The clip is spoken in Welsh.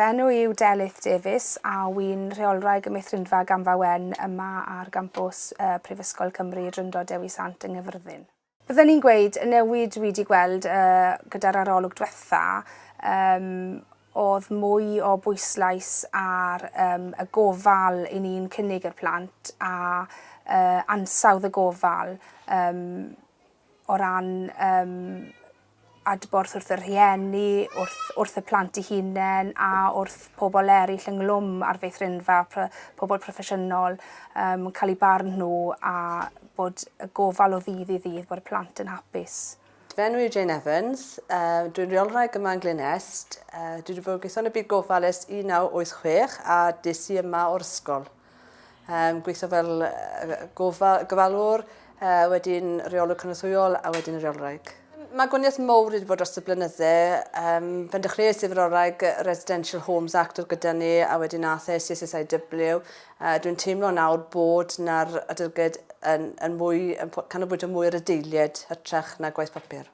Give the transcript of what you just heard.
Fy enw i yw Delyth Davies a wi'n rheolwraig y Meithrinfa Gamfa Wen yma ar gampws Prifysgol Cymru Drindod Dewi Sant yng Nghaerfyrddin. Bydden i'n gweud y newid dwi 'di gweld gyda'r arolwg dwetha yym o'dd mwy o bwyslais ar yym y gofal 'yn ni'n cynnig i'r plant a yy ansawdd y gofal yym o ran yym adborth wrth y rhieni, wrth wrth y plant eu hunen a wrth pobol eryll ynghlwm â'r feithrinfa pro- pobol proffesiynol yym ca'l 'u barn nhw a bod y gofal o ddydd i ddydd bod y plant yn hapus. Fy enw i yw Jane Evans, yy dwi'n reolwraig yma yn Glyn-nest. Yy dwi 'di bod yn gweithio yn y byd gofal ers 1986 a des i yma o'r ysgol. Yym gweithio fel yy gofal gofalwr, yy wedyn rheolwr cynorthwyol a wedyn y reolwraig. Mae gwaniaeth mowr wedi bod dros y blynydde. Yym pan dechreuais i fy Residential Homes Act oedd gyda ni a wedyn ath e CSSIW. Yy dwi'n teimlo nawr bod 'na'r adolygiad yn yn mwy yn canolbwyntio mwy ar y deiliad hytrach na gwaith papur.